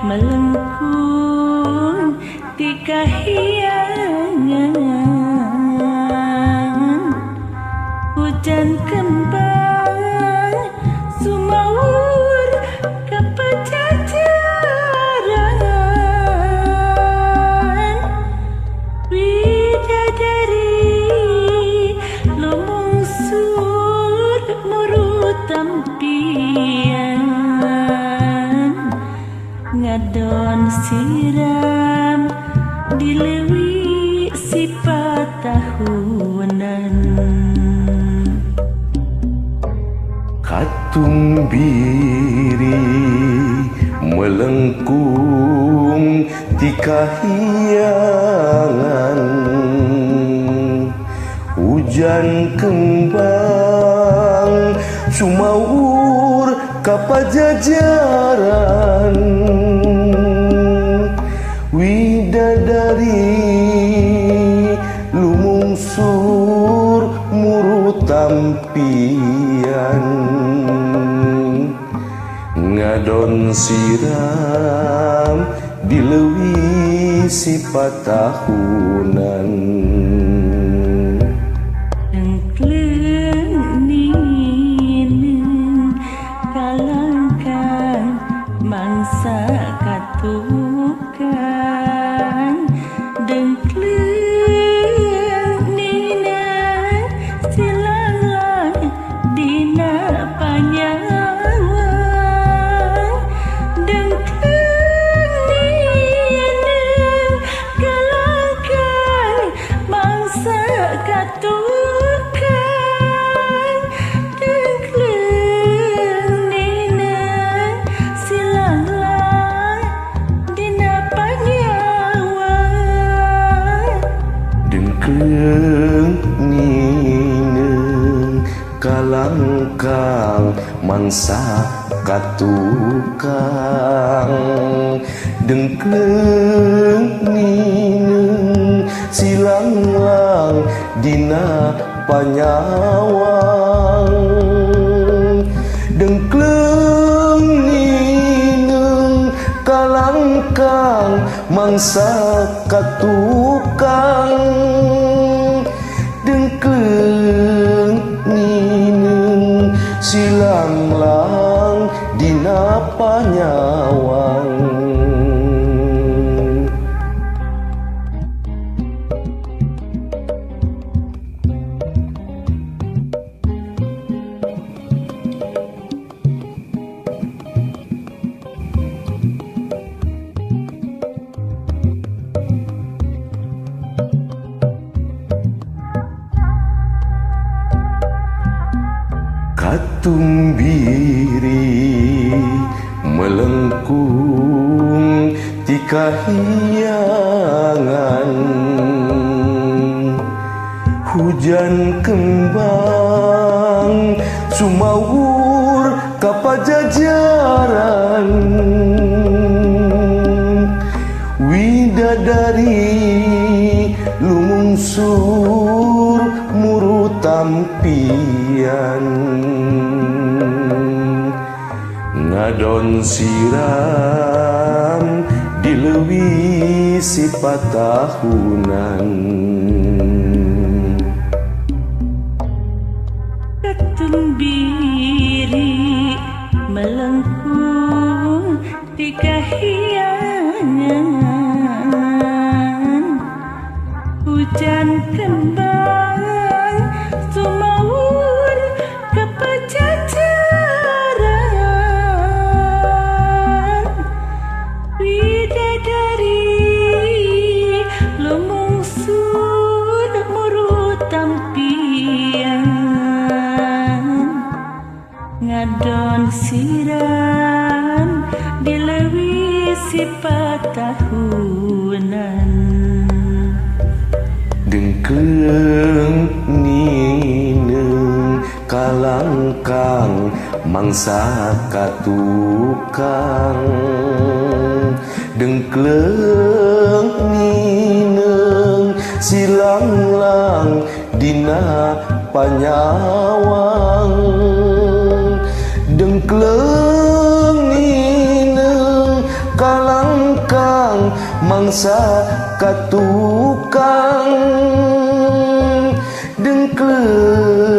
melengkung ti kahiyangan hujan kembang sumawur ka pajajaran bidadari lumungsur muru tampian ngadon siram dileuwi sipatahunan. Katung biri melengkung ti kahiyangan hujan kembang sumawur ka pajajaran widadari lumungsur muru tampian ngadon siram dileuwi sipatahunan. Dengkleng nineung kalangkang mangsa katukang dengkleng nineung silanglang dina panyawang dengkleng nineung kalangkang mangsa katukang dengkleng nineung silanglang dina panyawang Dengkleng nineung kalangkang mangsa katukang dengkleng nineung silanglang dina panyawang dengkleng nineung kalangkang mangsa katukang dengkleng nineung silanglang dina panyawang. Katung biri melengkung ti kahiyangan hujan kembang sumawur ka pajajaran widadari lumungsur muru tampian ngadon siram dileuwi sipatahunan. Katung biri melengkung ti kahiyangan hujan kembang sumawur ka pajajaran bidadari lumungsur muru tampian ngadon siram dileuwi sipatahunan. Dengkleng nineung kalangkang mangsa katukang dengkleng nineung silanglang dina panyawang dengkleng nineung kalangkang Mangsa ka tukang. Dengkleung